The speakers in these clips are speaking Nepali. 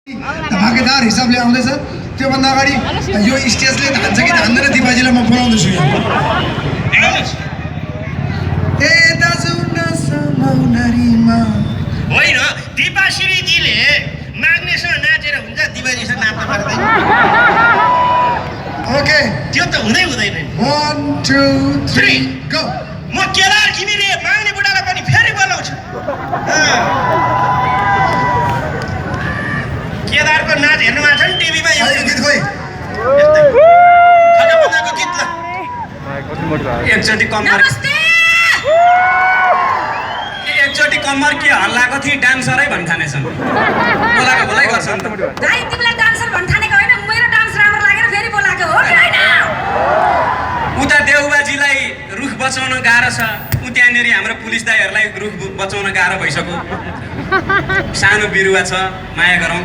धमाकेदार हिसाबले आउँदैछ। त्योभन्दा अगाडि यो स्टेजले धान्छ कि धान्दैन दिपाजीलाई म बोलाउँदैछु यहाँ। ए दाजु नसमाउनारीमा होइन, दिपाश्रीजीले माग्नेसँग नाचेर हुन्छ, दिपाजीसँग नाच्न पर्दैन। ओके, त्यो त हुँदै हुँदैन। 1 2 3 गो। म केदार घिमिरे माग्ने बुढालाई पनि फेरि बोलाउँछु। केदारको नाच हेर्नु भएको छ नि टिभीमा? यो गीत खोइ खजाबन्दाको गीत ल एकचोटि कम्मर एकचोटि कम्मर के हल्लाएको थिएँ डान्सरै भन्ठानेछन्। बोलाएको बोलाइ गर्छन् त। भाइ तिमीलाई डान्सर भन्ठानेको होइन, मेरो डान्स राम्रो लागेर फेरि बोलाएको हो कि होइन? उता देउबाजीलाई रुख बचाउन गाह्रो छ, उ त्यहाँनिर हाम्रो पुलिस दाइहरूलाई रुख बचाउन गाह्रो भइसक्यो। सानो बिरुवा छ, माया गरौँ।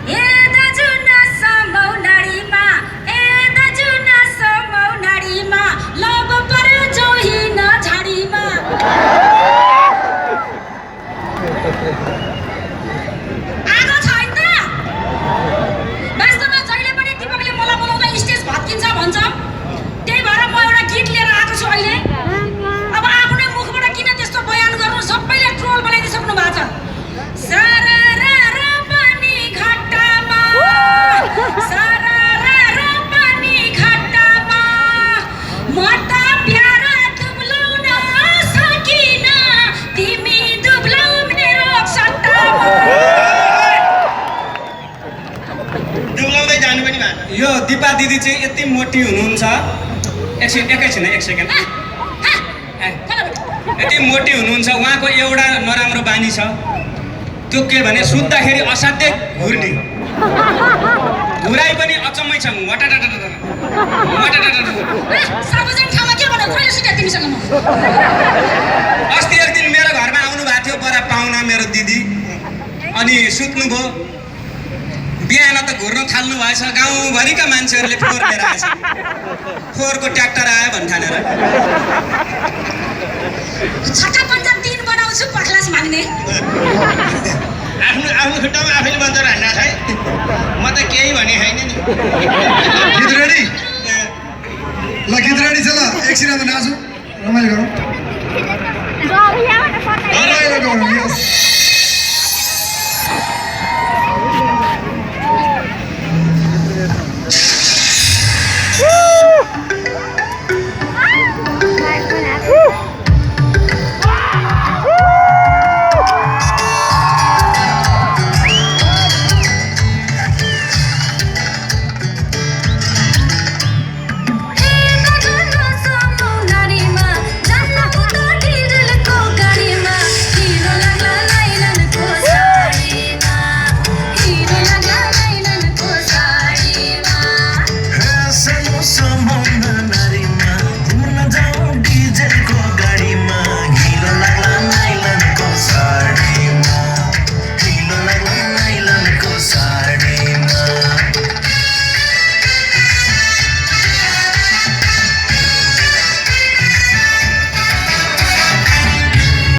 ए दाजु नसमाउ नाडीमा, ए दाजु नसमाउ नाडीमा, लब पर्यो जोहिन झाडीमा। आगो छैन त? वास्तवमा जहिले पनि दिपकले मलाई बोलाउँदा स्टेज भत्किन्छ भन्छ। त्यही भएर म एउटा गीत लिएर आएको छु अहिले। अब आफ्नै मुखबाट किन त्यस्तो बयान गर्नु, सबैले ट्रोल बनाइदिइसक्नु भएको छ। यो दिपा दिदी चाहिँ यति मोटी हुनुहुन्छ, एकैछिन एक सेकेन्ड, यति मोटी हुनुहुन्छ। उहाँको एउटा नराम्रो बानी छ, त्यो के भने सुत्दाखेरि असाध्यै घुर्ने, घुराइ पनि अचम्मै छ। अस्ति एक दिन मेरो घरमा आउनु भएको थियो बडा पाहुना मेरो दिदी, अनि सुत्नुभयो। बिहान त घुर्न थाल्नु भएछ, गाउँभरिका मान्छेहरूले फोहोर लिएर आएछ, फोहोरको ट्र्याक्टर आयो भन्ठानेर। छक्का पञ्चा 3 बनाउँछु पखलास माग्ने। आफ्नो खुट्टामा आफैले बन्चर हान्ना छ है। म त केही भने छैन नि। गीत रेडी? ल गीत रेडी छ, ल एकछिन अब नाचौँ, रमाइलो गरौँ। रमाइलो गरौँ, यस।